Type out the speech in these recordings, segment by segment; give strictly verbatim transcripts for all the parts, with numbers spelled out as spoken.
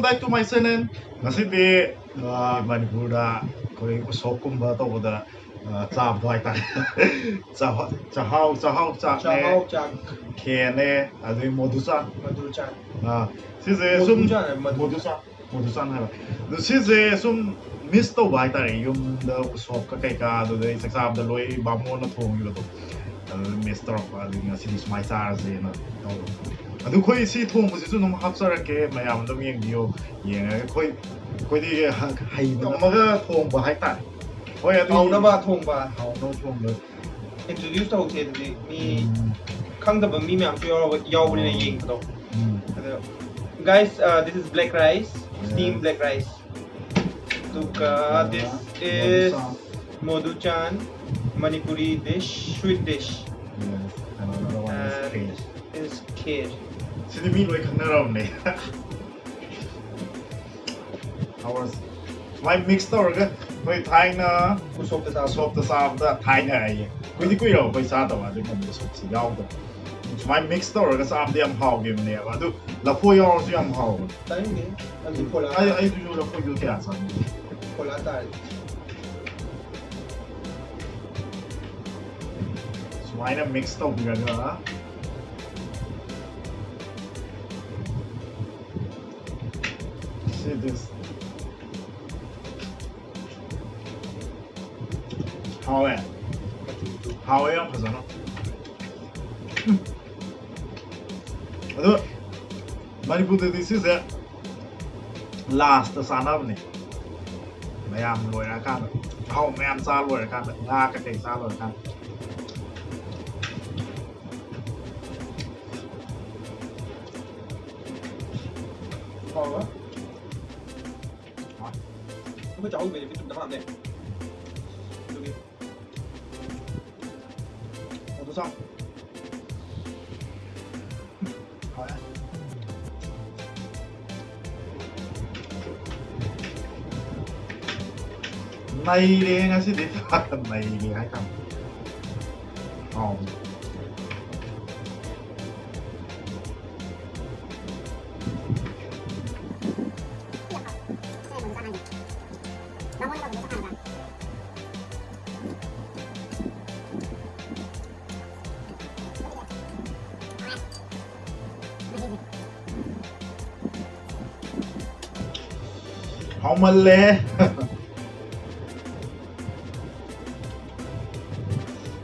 Back to my channel. ꯉꯁꯤꯗꯤ ꯑ, ꯃꯅꯤꯄꯨꯔꯗ ꯑꯩꯈꯣꯏ ꯎꯁꯣꯞꯀꯨꯝꯕ ꯇꯧꯕꯗ ꯑ, ꯆꯥꯕꯗꯣ ꯍꯥꯏꯇꯥꯔꯦ. ꯆꯥꯍ- ꯆꯥꯍꯥꯎ ꯆꯥꯍꯥꯎ ꯆꯥꯛꯅꯦ. ꯆꯥꯍꯥꯎ ꯆꯥꯛ. ꯈꯦꯔꯅꯦ. ꯑꯗꯨꯗꯩ ꯃꯣꯗꯨ ꯆꯥꯛ. ꯃꯣꯗꯨ ꯆꯥꯛ. ꯑ, ꯁꯤꯁꯦ ꯃꯣꯗꯨ ꯁꯨꯝ ꯆꯥꯛ ꯍꯥꯏꯕ, ꯃꯣꯗꯨ. ꯃꯣꯗꯨ ꯆꯥꯛ. ꯃꯣꯗꯨ ꯆꯥꯛ ꯍꯥꯏꯕ. ꯑꯗꯨ ꯁꯤꯁꯦ ꯁꯨꯝ ꯃꯤꯁ ꯇꯧꯕ ꯍꯥꯏꯇꯥꯔꯦ. ꯌꯨꯝꯗ ꯎꯁꯣꯞꯀ ꯀꯩꯀꯥ ꯑꯗꯨꯗꯩ ꯆꯥꯛ ꯆꯥꯕꯗ ꯂꯣꯏ ꯕꯥꯃꯣꯟꯅ ꯊꯣꯡꯈꯤꯕꯗꯣ, ꯑꯗꯨ ꯃꯤꯁ ꯇꯧꯔꯛꯄ, ꯑꯗꯨꯒꯤ ꯉꯁꯤꯗꯤ ꯁꯨꯃꯥꯏꯅ ꯆꯥꯔꯁꯦꯅ ꯇꯧꯕ. ꯑꯗꯨ ꯑꯩꯈꯣꯏ ꯁꯤ ꯊꯣꯡꯕꯁꯤꯁꯨ ꯑꯗꯨꯝ ꯍꯥꯞꯆꯔꯛꯀꯦ, ꯃꯌꯥꯝ ꯑꯗꯨꯝ ꯌꯦꯡꯕꯤꯌꯣ. ꯌꯦꯡꯉꯒ ꯑꯩꯈꯣꯏ ꯑꯩꯈꯣꯏꯗꯤ ꯍ- ꯍꯩꯅꯕꯒ ꯊꯣꯡꯕ ꯍꯥꯏꯇꯥꯔꯦ. ꯍꯣꯏ, ꯑꯗꯨ ꯍꯥꯎꯅꯕ ꯊꯣꯡꯕ. ꯍꯥꯎꯅꯕ ꯊꯣꯡꯕ. Introduce ꯇꯧꯁꯦ ꯑꯗꯨꯗꯤ, ꯃꯤ ꯎꯝ. ꯈꯪꯗꯕ ꯃꯤ ꯃꯌꯥꯝꯁꯨ ꯌꯥꯎꯔꯕ- ꯌꯥꯎꯕꯅꯤꯅ ꯎꯝ. ꯌꯦꯡꯕꯗꯣ. ꯎꯝ. ꯑꯗꯣ, guys, uh, this is black rice, steam Yeah. black rice. ꯑꯗꯨꯒ this is ꯃꯣꯗꯨ ꯆꯥꯛ. ꯃꯣꯗꯨ ꯆꯥꯛ, Manipuri dish, sweet dish. Yes, and another one is And kheer. Is kheer. ꯁꯤꯗꯤ ꯃꯤ ꯂꯣꯏ ꯈꯪꯅꯔꯕꯅꯦ. Ours. ꯁꯨꯃꯥꯏꯅ ꯃꯤꯛꯁ ꯇꯧꯔꯒ ꯑꯩꯈꯣꯏ ꯊꯥꯏꯅ ꯎꯁꯣꯞꯇ ꯆꯥꯕ꯫ ꯎꯁꯣꯞꯇ ꯆꯥꯕꯗ, ꯊꯥꯏꯅ ꯍꯥꯏꯌꯦ, ꯀꯨꯏꯗꯤ ꯀꯨꯏꯔꯕ ꯑꯩꯈꯣꯏ ꯆꯥꯗꯕ ꯑꯗꯨꯒꯨꯝꯕ ꯎꯁꯣꯞꯁꯤ ꯌꯥꯎꯗꯕ. ꯁꯨꯃꯥꯏꯅ ꯃꯤꯛꯁ ꯇꯧꯔꯒ ꯆꯥꯕꯗꯤ ꯌꯥꯝ ꯍꯥꯎꯈꯤꯕꯅꯦꯕ. ꯑꯗꯨ ꯂꯐꯣꯏ ꯌꯥꯎꯔꯁꯨ ꯌꯥꯝ ꯍꯥꯎꯕꯅꯦ. ꯆꯥꯅꯤꯡꯗꯦ꯫ ꯑꯗꯨ ꯐꯣꯂꯥ ꯑꯩ ꯇꯥꯔꯦ꯫ ꯑꯩꯁꯨ ꯂꯐꯣꯏꯗꯨ ꯀꯌꯥ ꯆꯥꯅꯤꯡꯗꯦ. ꯐꯣꯂꯥ ꯇꯥꯔꯦ꯫ ꯁꯨꯃꯥꯏꯅ ꯃꯤꯛꯁ ꯇꯧꯕꯤꯔꯒ ꯁꯤꯗꯤ ꯍꯥꯎꯋꯦ꯫ ꯍꯥꯎꯋꯦ ꯌꯥꯝ ꯐꯖꯅ. ꯎꯝ. ꯑꯗꯣ ꯃꯅꯤꯄꯨꯔꯗꯗꯤ ꯁꯤꯁꯦ ꯂꯥꯁꯇ ꯆꯥꯅꯕꯅꯦ, ꯃꯌꯥꯝ ꯂꯣꯏꯔꯀꯥꯟꯗ, ꯑꯍꯥꯎ ꯃꯌꯥꯝ ꯆꯥ ꯂꯣꯏꯔꯀꯥꯟꯗ, ꯉꯥ ꯀꯩꯀꯩ ꯆꯥ ꯂꯣꯏꯔꯀꯥꯟꯗ. ꯍꯥꯎꯕ꯭ꯔꯥ? ꯍꯥꯎ. ꯑꯩꯈꯣꯏ ꯆꯥꯍꯧꯕꯩꯗꯤ ꯕꯤꯠ ꯑꯝꯇ ꯍꯥꯟꯗꯦ. ꯑꯗꯨꯒꯤ. ꯑꯗꯨ ꯆꯥꯎ. ꯍꯥꯎꯔꯦ. ꯅꯩꯔꯦ ꯉꯁꯤꯗꯤ. ꯅꯩꯔꯦ ꯍꯥꯏꯇꯥꯔꯦ. ꯍꯥꯎ. ꯍꯥꯎꯃꯜꯂꯦ꯫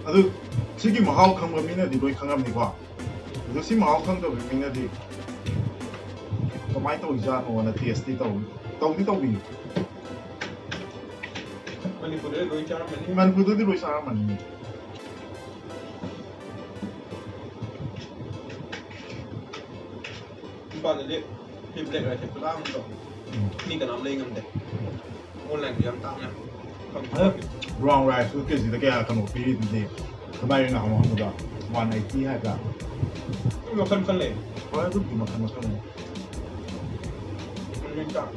ꯑꯗꯨ ꯁꯤꯒꯤ ꯃꯍꯥꯎ ꯈꯪꯕ ꯃꯤꯅꯗꯤ ꯂꯣꯏ ꯈꯪꯉꯝꯅꯤꯀꯣ꯫ ꯑꯗꯨ ꯁꯤ ꯃꯍꯥꯎ ꯈꯪꯗꯕ ꯃꯤꯅꯗꯤ ꯀꯃꯥꯏꯅ ꯇꯧꯔꯤꯖꯥꯠꯅꯣꯅ ꯇꯦꯁꯇꯤ ꯇꯧ ꯇꯧꯗꯤ ꯇꯧꯕꯤꯌꯨ꯫ ꯃꯅꯤꯄꯨꯔꯗ ꯂꯣꯏ ꯆꯥꯔꯝꯃꯅꯤ꯫ ꯃꯅꯤꯄꯨꯔꯗꯗꯤ ꯂꯣꯏ ꯆꯥꯔꯝꯃꯅꯤ꯫ ꯏꯝꯐꯥꯜꯗꯗꯤ ꯁꯤ black rice ꯁꯦ ꯈꯨꯇꯥꯡ ꯑꯃ ꯇꯧ꯫ ꯎꯝ꯫ ꯃꯤ ꯀꯅꯥꯝ ꯂꯩ ꯉꯝꯗꯦ꯫ Online ꯗ ꯌꯥꯝ ꯇꯥꯡꯉꯦ꯫ ꯑꯗꯣ brown rice ꯇꯨ ꯀꯦꯖꯤꯗ ꯀꯌꯥ ꯀꯩꯅꯣ ꯄꯤꯔꯤꯗꯨꯗꯤ? ꯀꯗꯥꯏꯗ ꯅꯍꯥꯟ ꯍꯪꯕꯗ one eighty ꯍꯥꯏꯕ꯭ꯔꯥ? ꯃꯈꯜ ꯃꯈꯜ ꯂꯩ꯫ ꯍꯣꯏ, ꯑꯗꯨꯕꯨꯗꯤ ꯃꯈꯜ ꯃꯈꯜ ꯂꯩ꯫ ꯃꯃꯤꯡ ꯇꯥꯡ꯫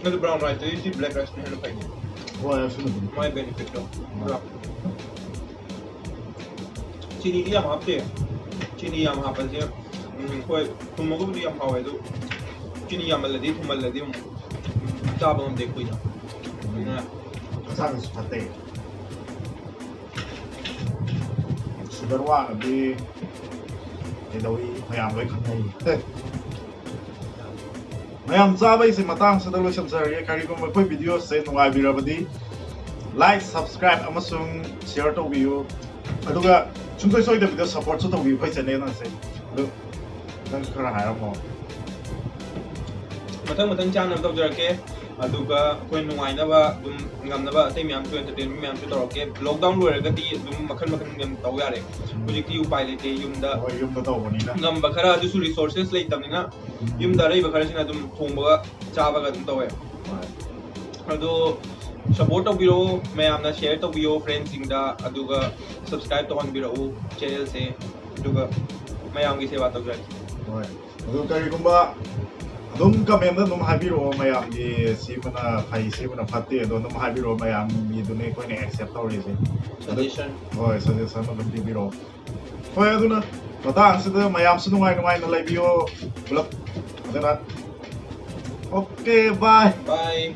ꯑꯗꯨ brown rice ꯇꯒꯤ ꯁꯤ black rice ꯅ ꯍꯦꯟꯅ ꯐꯩꯅꯦ꯫ ꯍꯣꯏ, ꯑꯁꯤꯅꯕꯨꯗꯤ꯫ ꯃꯥꯏ benefit ꯇꯣ꯫ ꯍꯣꯏ꯫ ꯆꯤꯅꯤꯗꯤ ꯌꯥꯝ ꯍꯥꯞꯇꯦ꯫ ꯆꯤꯅꯤ ꯌꯥꯝ ꯍꯥꯞꯄꯁꯦ, ꯎꯝ, ꯍꯣꯏ, ꯊꯨꯝꯃꯒꯕꯨꯗꯤ ꯌꯥꯝ ꯍꯥꯎꯋꯦ, ꯑꯗꯨ ꯆꯤꯅꯤ ꯌꯥꯝꯃꯜꯂꯗꯤ, ꯊꯨꯝꯃꯜꯂꯗꯤ ꯑꯃꯨꯛ ꯆꯥꯕ ꯉꯝꯗꯦ ꯀꯨꯏꯅ꯫ ꯑꯗꯨꯅ ꯍꯛꯆꯥꯡꯗꯁꯨ ꯐꯠꯇꯦ꯫ Sugar ꯋꯥꯡꯉꯗꯤ ꯀꯩꯗꯧꯏ ꯃꯌꯥꯝ ꯂꯣꯏ ꯈꯪꯅꯩ꯫ ꯃꯌꯥꯝ ꯆꯥꯕꯩꯁꯦ ꯃꯇꯥꯡꯁꯤꯗ ꯂꯣꯏꯁꯤꯟꯖꯔꯒꯦ꯫ ꯀꯔꯤꯒꯨꯝꯕ ꯑꯩꯈꯣꯏ video ꯁꯦ ꯅꯨꯡꯉꯥꯏꯕꯤꯔꯕꯗꯤ like, subscribe ꯑꯃꯁꯨꯡ share ꯇꯧꯕꯤꯌꯨ꯫ ꯑꯗꯨꯒ ꯁꯨꯡꯁꯣꯏ ꯁꯣꯏꯗꯕꯤꯗ support ꯁꯨ ꯇꯧꯕꯤꯌꯨ ꯑꯩꯈꯣꯏ channel ꯑꯁꯦ꯫ ꯑꯗꯨ ꯅꯪꯁꯨ ꯈꯔ ꯍꯥꯏꯔꯝꯃꯣ꯫ ꯃꯊꯪ ꯃꯊꯪ ꯆꯥꯅꯕ ꯇꯧꯖꯔꯛꯀꯦ꯫ ꯑꯗꯨꯒ ꯑꯩꯈꯣꯏ ꯅꯨꯡꯉꯥꯏꯅꯕ ꯑꯗꯨꯝ ꯉꯝꯅꯕ ꯑꯇꯩ ꯃꯌꯥꯝꯁꯨ, entertainment ꯃꯌꯥꯝꯁꯨ ꯇꯧꯔꯛꯀꯦ꯫ Lockdown ꯂꯣꯏꯔꯒꯗꯤ ꯑꯗꯨꯝ ꯃꯈꯜ ꯃꯈꯜ ꯌꯥꯝ ꯇꯧ ꯌꯥꯔꯦ꯫ ꯍꯧꯖꯤꯛꯇꯤ ꯎꯄꯥꯏ ꯂꯩꯇꯦ, ꯌꯨꯝꯗ ꯍꯣꯏ, ꯌꯨꯝꯗ ꯇꯧꯕꯅꯤꯅ꯫ ꯉꯝꯕ ꯈꯔ, ꯑꯗꯨꯁꯨ resources ꯂꯩꯇꯕꯅꯤꯅ ꯎꯝ꯫ ꯌꯨꯝꯗ ꯑꯔꯩꯕ ꯈꯔꯁꯤꯅ ꯑꯗꯨꯝ ꯊꯣꯡꯕꯒ ꯆꯥꯕꯒ ꯑꯗꯨꯝ ꯇꯧꯋꯦ꯫ ꯍꯣꯏ꯫ ꯑꯗꯣ support ꯇꯧꯕꯤꯔꯛꯎ, ꯃꯌꯥꯝꯅ share ꯇꯧꯕꯤꯌꯣ friends ꯁꯤꯡꯗ, ꯑꯗꯨꯒ subscribe ꯇꯧꯍꯟꯕꯤꯔꯛꯎ channel ꯁꯦ, ꯑꯗꯨꯒ ꯃꯌꯥꯝꯒꯤ ꯁꯦꯕꯥ ꯇꯧꯖꯔꯛꯀꯦ꯫ ꯍꯣꯏ꯫ ꯑꯗꯨ ꯀꯔꯤꯒꯨꯝꯕ ꯑꯗꯨꯝ comment ꯇ ꯑꯗꯨꯝ ꯍꯥꯏꯕꯤꯔꯛꯑꯣ, ꯃꯌꯥꯝꯒꯤ ꯁꯤꯃꯅ ꯐꯩ, ꯁꯤꯃꯅ ꯐꯠꯇꯦ, ꯑꯗꯣ ꯑꯗꯨꯝ ꯍꯥꯏꯕꯤꯔꯛꯑꯣ, ꯃꯌꯥꯝꯒꯤꯗꯨꯅꯦ ꯑꯩꯈꯣꯏꯅ accept ꯇꯧꯔꯤꯁꯦ꯫ ꯑꯗꯨ suggestion꯫ ꯍꯣꯏ, suggestion ꯑꯗꯨꯝ ꯄꯤꯕꯤꯔꯛꯑꯣ꯫ ꯍꯣꯏ, ꯑꯗꯨꯅ ꯃꯇꯥꯡꯁꯤꯗ ꯃꯌꯥꯝꯁꯨ ꯅꯨꯡꯉꯥꯏ ꯅꯨꯡꯉꯥꯏꯅ ꯂꯩꯕꯤꯌꯣ ꯄꯨꯂꯞ꯫ ꯑꯗꯨꯅ okay, bye꯫ Bye꯫